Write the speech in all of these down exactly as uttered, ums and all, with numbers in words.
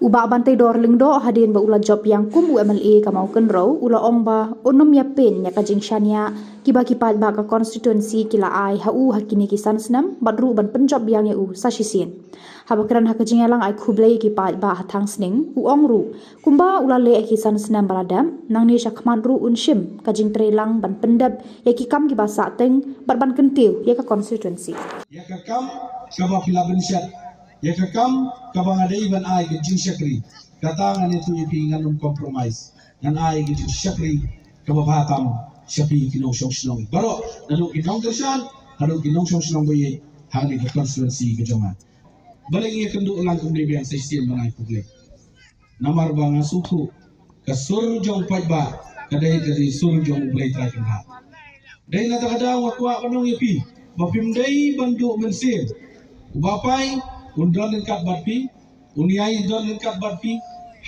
U Bah Banteidor Lyngdoh hadien ba u la jop biang kum u M L A ka Mawkynrew u la ong ba un ym ïa pynïa ka jingshaniah kiba ki paidbah ka constituency ki la ai ha u ha kine ki san snem bad ruh ban pynjop biang ïa u sa shisien. Haba kren ha ka jingïalang ai khublei ïa ki paidbah ha Thangsning, u ong ruh kumba u la leh ha ki san snem ba la dep, nangne shakhmat ruh un shim ka jingtrei lang ban pyndep ïa ki kam kiba sah teng bad ban kyntiew ïa ka constituency. Ïa ka kam kaba phi la bynshet, ïa ka kam kaba nga dei ban ai ka jingshakri, kata ngan ïathuh ïa phi, ngan ym compromise. Ngan ai ka jingshakri kaba bha tam sha phi ki nongshong shnong baroh, naduh ki nongkyrshan haduh ki nongshong shnong ba ïeit ha kane ka constituency ka jong nga. Balei ngi ïakynduh lang kumne biang sa shisien ban ai khublei? Namar ba nga sngewthuh ka sur jong paidbah ka dei, ka dei sur jong U Blei Trai Kynrad. Dei na kata ka daw nga kwah ban ong ïa phi ba phim dei ban duh mynsiem. U Bah Pai un don ryngkat bad phi, un ïai don ryngkat bad phi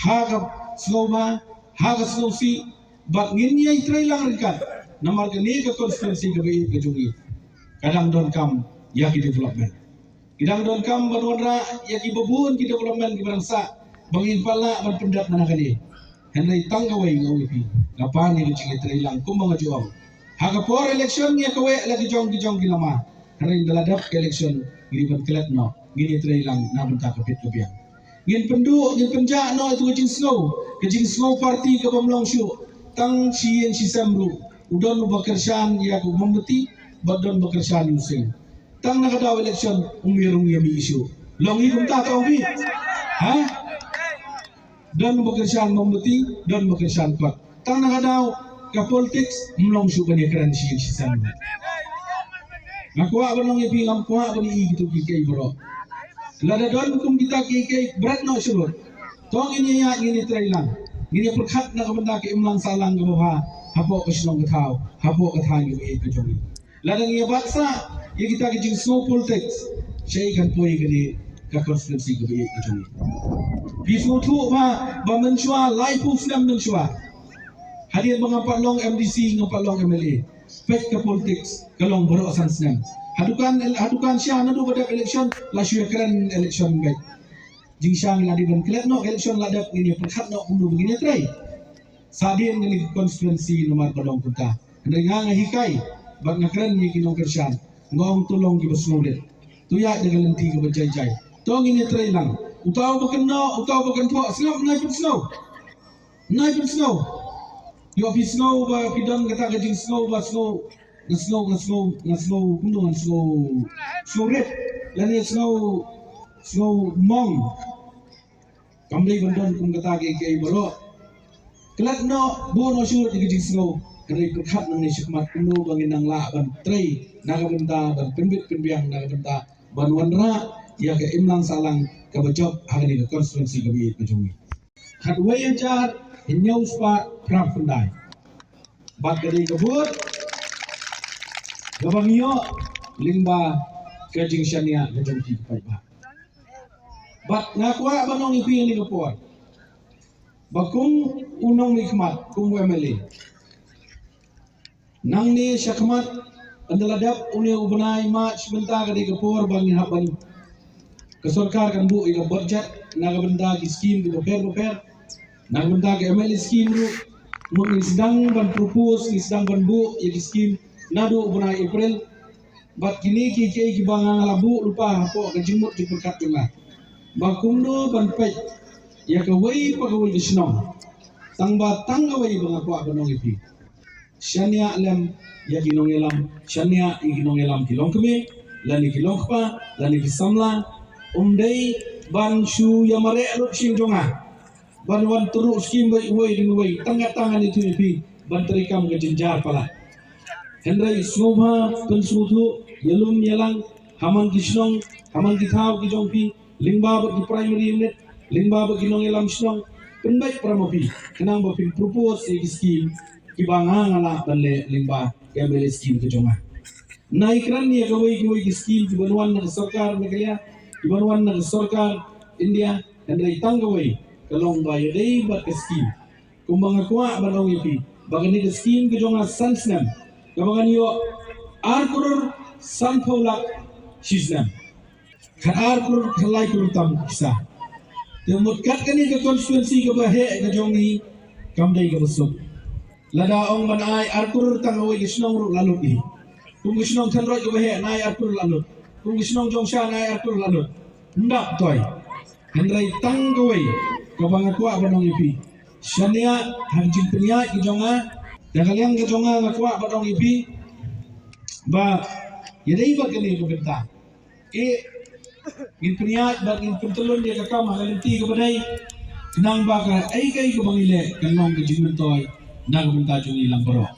ha ka sngewbha, ha ka sngewsih, bad ngin ïai trei lang ryngkat. Namar kane ka constituency kaba ïeit ka jong ngi ka dang donkam ïa ki development. Ki dang donkam ban wanrah ïa kiba bun ki development kiba dang sah ba ngin pat lah ban pyndep na kane. Hynrei tang kawei nga ong ïa phi, nga pan ïa ka jingïatreilang kumba nga ju ong. Ha ka por election ngi ïa kawei la ki jong ki jong ki lama. Hynrei ynda la dep ka election ngi ban klet noh, ngin ïatreilang na bynta ka bit ka biang. Ngin pynduh, ngin pynjah noh ïa tu ka jingsngew, ka jingsngew party kaba ym long shuh. Tang shi ïing shi sem ruh u don uba kyrshan ïa ka mombati bad don uba kyrshan ïa u sing. Tang na ka daw election um ïa rung ïa mih shuh. Long hi kumta, tang hi. Ha? Don ba kyrshan mombati, don ba kyrshan kot. Tang na ka daw ka politics ym long shuh ban ïakren shi ïing shi sem. Nga kwah ban ong ïa phi, ngam kwah ban ïohi kito ki kiei baroh. Lada don kum kita ki kiei bret noh shuh. To ngin ïa ïaid, ngin ïa trei lang, ngin ïa pyrkhat na ka bynta ka imlang sahlang kaba bha hapoh ka shnong ka thaw, hapoh ka thaiñ kaba ïeit ka jong ngi. Lada ngi ïa bat sah ïa kita ki jingsngew politics, shaei kan poi kane ka constituency kaba ïeit ka jong ngi. Phi sngewthuh ba, ba mynshuwa, laiphew snem mynshuwa, hadien ba ngam pat long M D C, ngam pat long M L A, peit ka politics ka long baroh san snem. Haduh kan, haduh kan sha naduh ba dep election la shu ïakren election beit. Jingshisha ngi la dei ban klet noh election la dep, ngin ïa pyrkhat noh kumno ba ngin ïa trei. Sa dien kane ka constituency namar ba long kumta. Hynrei nga, nga hikai bad nga kren ïa ki nongkyrshan, nga ong to long kiba sngewrit, to ïaid da ka lynti kaba jai jai. To ngin ïa trei lang. Uta uba kynnoh, uta uba kynthoh, sngap, nai pynsngew. Nai pynsngew. Ïoh phi sngew ba phi don kata ka jingsngew ba sngew, nga sngew, nga sngew, nga sngew kumno, nga sngew, sngewrit lane sngew, sngew mong. Kam dei ban don kum kata kiei kiei baroh. Klet noh, buh noh shuh ïa ka jingsngew. Hynrei pyrkhat nangne shakhmat kumno ba ngin nang lah ban trei na ka bynta ban pynbit pynbiang, na ka bynta ban wanrah ïa ka imlang sahlang kaba jop ha kane ka constituency kaba ïeit ka jong ngi. Khatwei hajar hynñiew spah phra phew khyndai. Bad ka dei ka vote kaba ngi ïoh lyngba ka jingshaniah ka jong ki paidbah. Bad nga kwah ban ong ïa phi ha kane ka por ba kum u nongmihkhmat, kum u M L A, nangne shakhmat, ynda la dep une u bnai March mynta ka dei ka por ba ngin hap ban, ka sorkar kan buh ïa ka budget na ka bynta ki skim kiba pher ba pher, na ka bynta ka M L A skim ruh. Mut ngin sdang ban propose, ngin sdang ban buh ïa ki skim naduh u bnai April. Bad kine kiei kiei kiba nga la buh lypa hapoh ka jingmut jingpyrkhat jong nga ba kumno ban peit ïa kawei pa kawei ka shnong. Tang ba tang kawei ba nga kwah ban ong ïa phi, shaniah lem ïa ki nongïalam, shaniah ïa ki nongïalam ki longkmie lane ki longkpa lane ki samla. Ym dei ban shu ïa mareh lut sha ïing jong nga ban wan tyrwa skim ba uwei dang uwei. Tang kata ngan ïathuh ïa phi ban treikam ka jynjar palat. Hynrei sngewbha pynsngewthuh, ïalum ïalang ha man ki shnong, ha man ki thaw ki jong phi, lyngba bad ki primary unit, lyngba bad ki nongïalam shnong. Pynbeit para ma phi khnang ba phin propose ïa ki skim kiba nga nga lah ban leh lyngba ka M L A skim ka jong nga. Nai kren ïa kawei kawei ki skim kiban wan na ka sorkar Meghalaya, kiban wan na ka sorkar India, hynrei tang kawei ka long ba ïadei bad ka skim. Kumba nga kwah ban ong ïa phi ba kane ka skim ka jong nga san snem kaba ngan ïoh ar klur sanphew lak shi snem. Khat ar klur, khat lai klur tam pisa. Te mut kat kane ka constituency kaba heh ka jong ngi kam dei kaba suk. Lada ong ban ai ar klur tang kawei ka shnong ruh la lut hi. Kum ka shnong Thenroi kaba heh, nai ar klur la lut. Kum ka shnong Jongsha, nai ar klur la lut. Ym dap toi. Hynrei tang kawei kaba nga kwah ban ong ïa phi. Shaniah ha ka jingpynïaid ka jong nga, da ka liang ka jong nga nga kwah ban ong ïa phi ba ïadei bad kane ka bynta. Ngin pynïaid bad ngin pyntyllun ïa ka kam ha ka lynti kaba dei, khnang ba kaei kaei kaba ngi leh kan long ka jingmyntoi na ka bynta jong ngi lang baroh.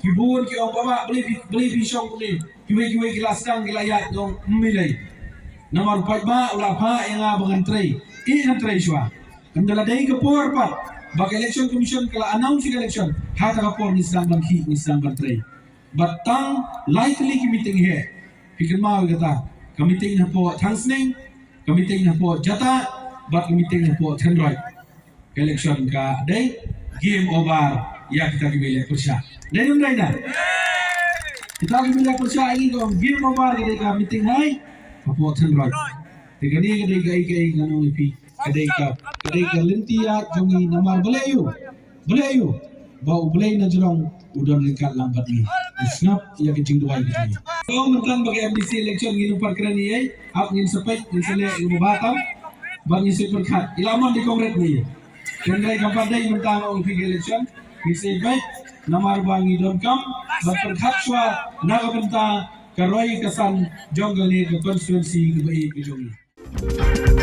Ki bun ki ong, "Bah, bah, balei phi, balei phi shong kumne? Kiwei kiwei ki la sdang, ki la ïaid." Ong, "Ym lei. Namar u paidbah u la phah ïa nga ba ngan trei. Ïa ngan trei shuwa." Ynda la dei ka por pat ba ka Election Commission ka la announce ïa ka election, ha kata ka por ngi sdang ban khih, ngi sdang ban trei. Bad tang lai tylli ki meeting hi. Phi kynmaw ïa kata. Ka meeting hapoh Thangsning, ka meeting hapoh Jatah, bad ka meeting hapoh Thenroi. Ka election ka dei game over ïa kita kiba ïaleh pyrshah. Dei ne ym dei na? Kita kiba ïaleh pyrshah ïa ngi, ka ong game over ka dei ka meeting hai hapoh Thenroi. Te kane ka dei kaei kaei ngan ong ïa phi. Ka dei ka, ka dei ka lynti ïaid jong ngi namar balei ïoh. Balei ïoh. Ba U Blei na jrong u don ryngkat lang bad ngi. U sngap ïa ka jingduwai ka jong ngi. Ka ong mynta ba ka M D C election ngin ym pat kren ei ei, hap ngin sa peit, ngin sa leh ïa kaba bha tam. Bad ngin sa pyrkhat. I la mon dei kong rit ngi. Hynrei kam pat dei mynta nga ong phi ka election. Ngin sa peit namar ba ngi donkam bad pyrkhat shuwa na ka bynta ka roi ka san jong kane ka constituency kaba ïeit ka jong ngi.